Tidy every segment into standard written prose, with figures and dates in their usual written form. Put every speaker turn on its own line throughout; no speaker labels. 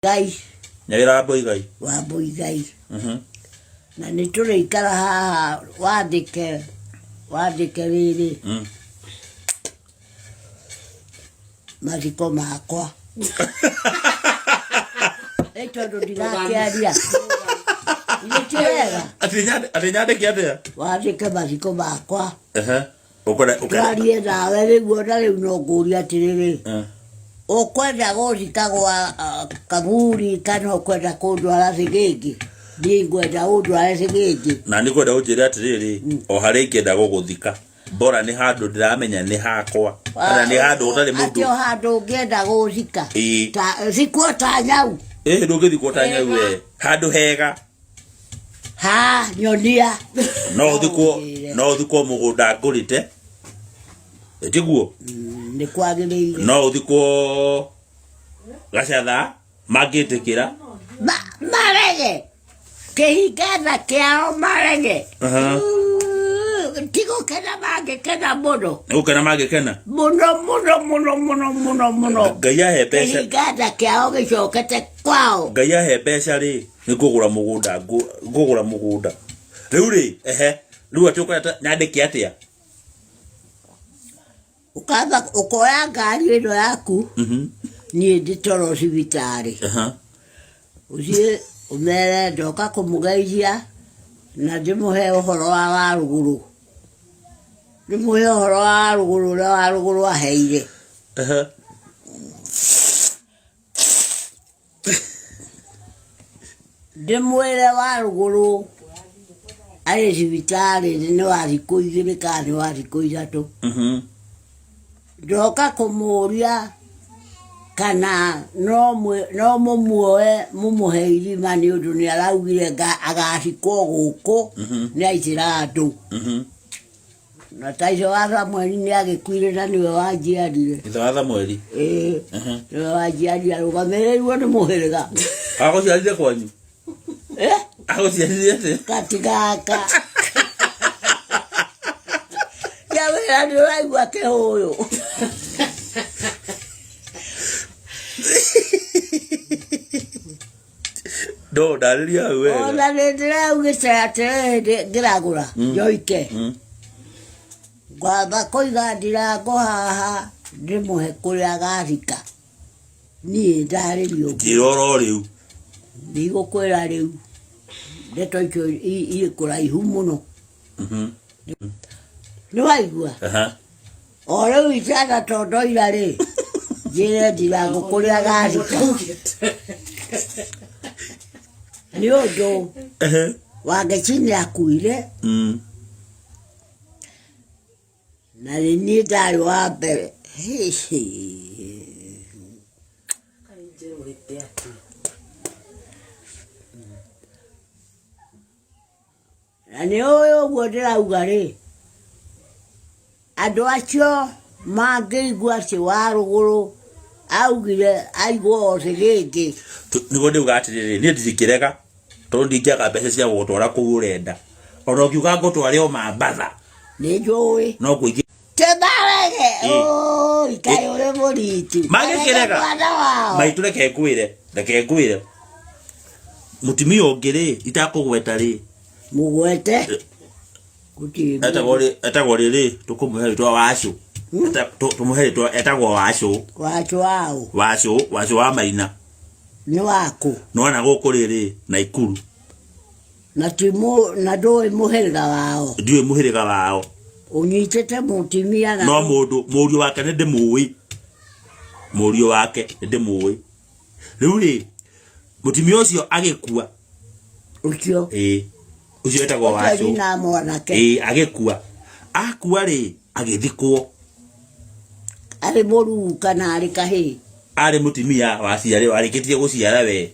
Ngai.
Nyawĩra wa Mboigai.
Wa Mboigai. Na nĩ tũrĩikara haha wandĩke wandĩke rĩrĩ mathiko makwa. Ĩ tondũ ndirakĩaria. Githĩ ti wega?
Atĩ nyandĩke atĩa?
Wandĩke mathiko makwa.
Ehe. Ũkwenda ũkwenda.
Twarie nawe rĩu ona rĩu no ngũrie atĩrĩrĩ.
Eh.
Ũkwenda gũthika gwa ah, kaburi kana ũkwenda kũndwara thĩgĩngĩ? Niĩ ngwenda ũndware thĩgĩngĩ.
Na nĩ kwenda ũnjĩre atĩrĩrĩ, o harĩa ingĩenda gũgũthika. Bora nĩ handũ ndĩramenya nĩ hakwa. Kana nĩ handũ gũtarĩ
Atĩ
mũndũ.
o handũ ũngĩenda gũthika.
Ĩĩ.
Ta thikwo ta nyau.
Ĩĩ ndũngĩthikwo ta nyau we. Handũ hega.
Ha nyonia.
No ũthikwo
Ũnjĩre.
no ũthikwo mũgũnda ngũrĩte. Tiguo?
Nĩ kwagĩrĩire.
No ũthikwo gacatha mangĩtĩkĩra.
Marege. Kĩhingatha kĩao marege.
Aha.
Ti gũkena mangĩkena mũno.
Nĩ gũkena mangĩkena.
Mũno mũno mũno mũno mũno mũno.
Ngai ahe mbeca.
Kĩhingatha kĩao gĩcokete kwao.
Ngai ahe mbeca rĩ, nĩ ngũgũra mũgũnda ngũgũra mũgũnda. Rĩu rĩ, ehe, rĩu atĩ ũkwenda nyandĩke atĩa?
Ũkamba ũkoya ngari ĩno yaku niĩ ndĩtwarwo thibitarĩ. Ũthiĩ ũmere ndoka kũmũgeithia na ndĩmũhe ũhoro wa Warũgũrũ. Ndĩmũhe ũhoro wa Warũgũrũ ũrĩa Warũgũrũ aheire. Ndĩmwĩre Warũgũrũ arĩ thibitarĩ nĩ wa thikũ igĩrĩ kana nĩ wa thikũ ithatũ. Ndoka kũmũria kana no mũmuoe mũmũhe irima nĩ ũndũ nĩ araugire agathikwo gũkũ nĩ aitĩra andũ. Na ta ithe wa Samueli nĩ agĩkuire na nĩwe wanjiarire.
Ithe wa Samueli?
Ĩĩ, nĩwe wanjiarire arũgamĩrĩirwo nĩ mũhĩrĩga.
Agũciarire kwanyu?
Eh?
Agũciarire atĩa?
Katigaka. Nyawĩra nĩ ũraigua kĩhũyũ.
No, ndarĩria hau wega.
Ona nĩ ndĩraugĩte atĩrĩrĩ ngĩragũra njoike. Ngwamba kũiga ndirango haha ndĩmũhe kũrĩa agathika. Niĩ ndarĩrio ũguo.
Njĩra oro rĩu.
Ndigũkwĩra rĩu. Ndeto icio irĩ kũraihu mũno. Nĩ waigua?
Aha.
O rĩu itana tondoira rĩ, njĩre ndirango kũrĩa agathika. Nĩ ũndũ Wangeci nĩ akuire na nĩ niĩ ndarĩ wa mbere. Hĩ, hĩ. Na nĩ ũĩ ũguo ndĩrauga rĩ, andũ acio mangĩigua atĩ Warũgũrũ augire aigwo o thĩgĩngĩ.
Nĩguo ndĩuga atĩrĩrĩ, niĩ ndingĩrega tondũ ndingĩaga mbeca cia gũgũtwara kũu ũrenda. Ona ũngiuga ngũtware o Mambatha.
Nĩ njũĩ.
No kũingĩ.
Tũmarege,
Ĩ.
ũi kaĩ ũrĩ mũritu.
Magĩkĩrega.
Mwana wao.
Maitũ reke ngwĩre, reke ngwĩre. Mũtumia ũngĩ rĩ, itakũgweta rĩ.
Mũgwete. Gũtirĩ mũndũ.
Etagwo rĩ, etagwo rĩrĩ, tũkũmũhe rĩtwa Wacũ. Tũmũhe rĩtwa etagwo Wacũ.
Wacũ waũ?
Wacũ, Wacũ wa Maina.
Nĩ wakũ?
Nĩwona gũkũ rĩrĩ, Naikuru.
Na ti mũ, na ndũĩ mũhĩrĩga wao.
Ndiũĩ mũhĩrĩga wao.
Ũnyitĩte mũtumia na
No mũndũ, mũriũ wake nĩ ndĩmũĩ. Mũriũ wake nĩ ndĩmũĩ. Rĩu rĩ, mũtumia ũcio agĩkua.
Ũcio.
Ĩĩ. Ũcio etagwo
Ũcio
Wacũ.
nyina mwanake.
Ĩĩ, agĩkua. Akua rĩ, agĩthikwo.
Arĩ mũruu kana arĩ kahĩĩ?
Arĩ mũtumia waciarĩ, warĩkĩtie gũciara we.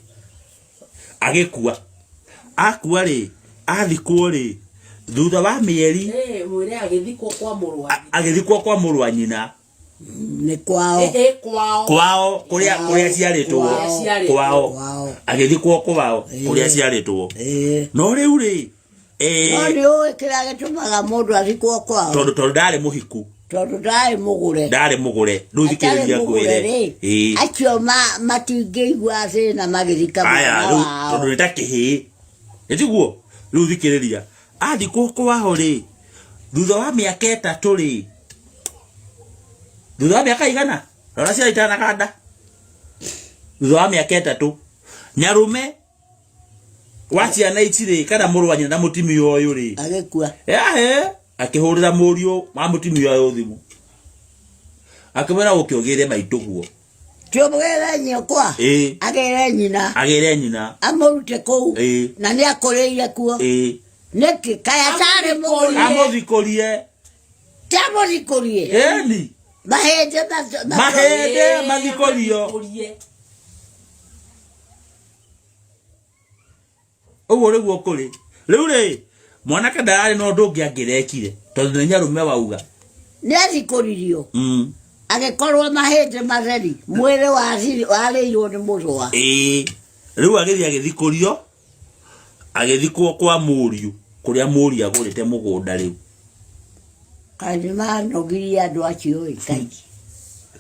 Agĩkua. Akua rĩ, athikwo rĩ, thutha wa mĩeri
Eh, mwĩre agĩthikwo kwa mũrũ wa nyina.
Agĩthikwo kwa mũrũ wa nyina.
Nĩ kwao.
Eh, eh, kwao.
Kwao kũrĩa kũrĩa aciarĩtwo.
Kwao.
Kwao.
Kwao.
Agĩthikwo kwao kũrĩa aciarĩtwo. No rĩu rĩ,
No nĩ ũĩ kĩrĩa gĩtũmaga mũndũ athikwo kwao?
Tondũ ndarĩ mũhiku.
Tondũ ndarĩ mũgũre.
Ndarĩ mũgũre. Rĩu
Atarĩ
thikĩrĩria
mũgũre
ngwĩre.
rĩ,
Ĩĩ.
acio matingĩigua thĩna magĩthika
Aya
mwana
rĩu
wao.
tondũ nĩ ta kĩhĩĩ. Nĩ tiguo? Rĩu thikĩrĩria. Athikwo kwao rĩ, thutha wa mĩaka 3 rĩ, thutha wa mĩaka igana? Rora ciana itanaganda. Thutha wa mĩaka 3, nyarume wa ciana ici rĩ, kana mũrũ wa nyina na mũtumia ũyũ rĩ,
Agĩkua.
Yahe, akĩhũrĩra mũriũ wa mũtumia ũyũ thimũ. Akĩmwĩra ũke ũgĩre maitũguo.
Ti ũmũgĩre nyũkwa?
Ĩĩ.
Agĩre nyina.
Agĩre nyina.
Amũrute kũu.
Ĩĩ.
Na nĩ akũrĩire kuo.
Ĩĩ.
Nĩkĩ? Kaĩ atarĩ mũgũrĩre?
Amũthikũrie.
Ti amũthikũrie?
Ĩni.
Mahĩndĩ
Mahĩndĩ mathikũrio. Ũguo nĩguo kũrĩ. Rĩu rĩ, mwanake ndararĩ na ũndũ ũngĩ angĩrekire, tondũ nĩ nyarume wauga.
Nĩ athikũririo. Agĩkorwo mahĩndĩ matheri, mwĩrĩ warĩirwo nĩ mũthũa.
Ĩĩ. Rĩu agĩthiĩ agĩthikũrio, agĩthikwo kwa mũriũ, kũrĩa mũriũ agũrĩte mũgũnda rĩu.
Kaĩ nĩ manogirie andũ acio ĩ, kaingĩ.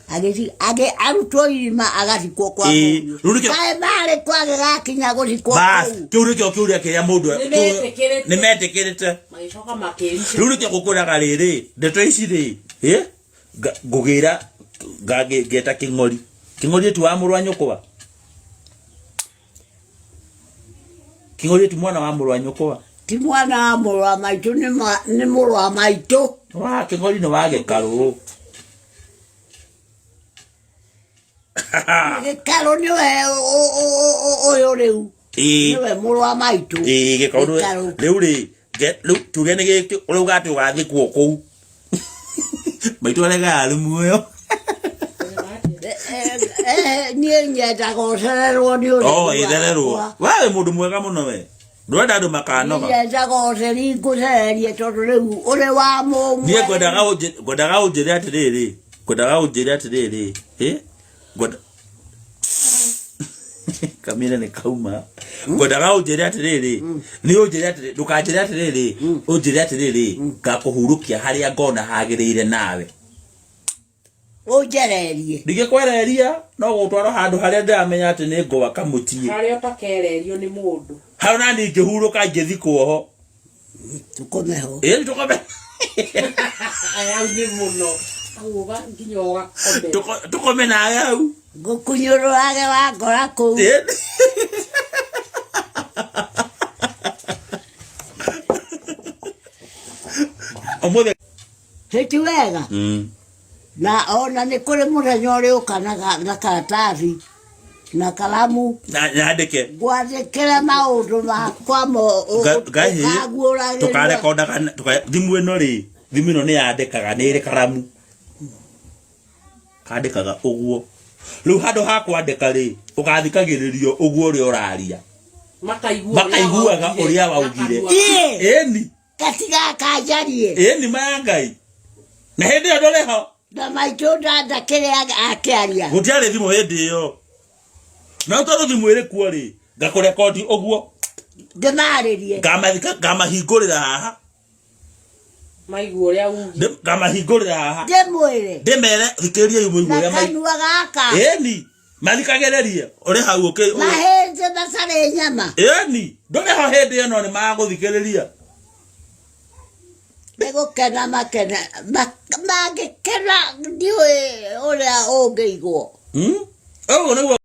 Agĩthi, arutwo irima agathikwo kwa
Ĩĩ,
mũriũ.
rĩu nĩkĩo
Kaĩ marĩ kwa gĩgakinya gũthikwo
Bas,
kũu.
kĩu nĩkĩo kĩũria kĩrĩa mũndũ
Nĩ metĩkĩrĩte.
nĩ metĩkĩrĩte.
Magĩcoka makĩrica.
Rĩu nĩkĩo ngũkwĩraga rĩrĩ, ndeto ici rĩ, ĩ, ngũgĩra, ngeta kĩng'ori. Kĩng'ori ti wa mũrũ wa nyũkwa. Kĩng'ori ti mwana wa mũrũ wa nyũkwa.
Ti mwana wa mũrũ wa maitũ, nĩ mũrũ wa maitũ.
Wa kĩng'ori nĩ wa gĩkarũ.
Gĩkarũ nĩwe ũyũ rĩu.
Ĩĩ.
Nĩwe mũrũ wa maitũ.
Ĩĩ, gĩkarũ nĩwe.
Gĩkarũ.
Rĩu rĩ, rĩu tuge nĩ gĩkĩ, ũrauga atĩ ũgathikwo kũu. Maitũ aregaga arĩ muoyo.
Niĩ nyendaga ũcererwo nĩ ũtheri
Oh, ĩthererwo.
wakwa.
We wĩ mũndũ mwega mũno we. Ndũrenda andũ makanoga.
Niĩ nyendaga ũtheri ngũcererie tondũ rĩu ũrĩ wa mũmwe.
Niĩ ngwendaga ũnjĩre atĩrĩrĩ, ngwendaga ũnjĩre atĩrĩrĩ, ĩ? Ngwenda Kamĩra nĩ kauma. Ngwendaga ũnjĩre atĩrĩrĩ, nĩ ũnjĩre atĩrĩrĩ, ndũkanjĩre atĩrĩrĩ, ũnjĩre atĩrĩrĩ, ngakũhurũkia harĩa ngona hagĩrĩire nawe.
Ũnjererie.
Ndingĩkwereria, no gũtwara handũ harĩa ndĩramenya atĩ nĩ ngwaka mũciĩ.
Harĩa ũtakererio nĩ mũndũ.
Hau na niĩ ingĩhurũka ingĩthikwo ho.
Tũkome ho.
Ĩĩ, tũkome.
Aya nĩ mũno. Hau nginya ũgakome.
Tũkome nawe hau.
Ngũkunyũrũrage wa ngora kũu.
Ĩĩ. Ũmũthĩ.
Ti wega. Na ona nĩ kũrĩ mũthenya ũrĩũka na karatathi na karamu.
Na nyandĩke.
Ngwandĩkĩre maũndũ makwa mo
Ngahi,
ũkaguũragĩrio.
tũkarekondaga, thimũ ĩno rĩ, thimũ ĩno nĩ yandĩkaga, nĩ ĩrĩ karamu. Kandĩkaga ũguo. Rĩu handũ ha kwandĩka rĩ, ũgathikagĩrĩrio ũguo ũrĩa ũraria. Makaiguaga ũrĩa waugire.
Ĩĩ.
Ĩni.
Gatigakanjarie.
Ĩni maya Ngai. Na hĩndĩ ĩyo ndũrĩ ho.
Na maitũ ndakĩrĩ akĩaria.
Gũtiarĩ thimũ hĩndĩ ĩyo. No tondũ thimũ ĩrĩ kuo rĩ, ngakũrekondi ũguo.
Ndĩmarĩrie.
Ngamahingũrĩra haha.
Maigua ũrĩa ugire.
Ngamahingũrĩra haha.
Ndĩmwĩre.
Ndĩmere, thikĩrĩriai mũigue ũrĩa
Na kanua gaka.
Ĩni. Mathikagĩrĩrie. Ũrĩ hau
Mahĩndĩ matarĩ nyama.
Ĩni. Ndũrĩ ho hĩndĩ ĩyo no nĩ magũthikĩrĩria.
Nĩ gũkena makena, mangĩkena ndiũĩ ũrĩa ũngĩigwo.
Ũguo nĩguo.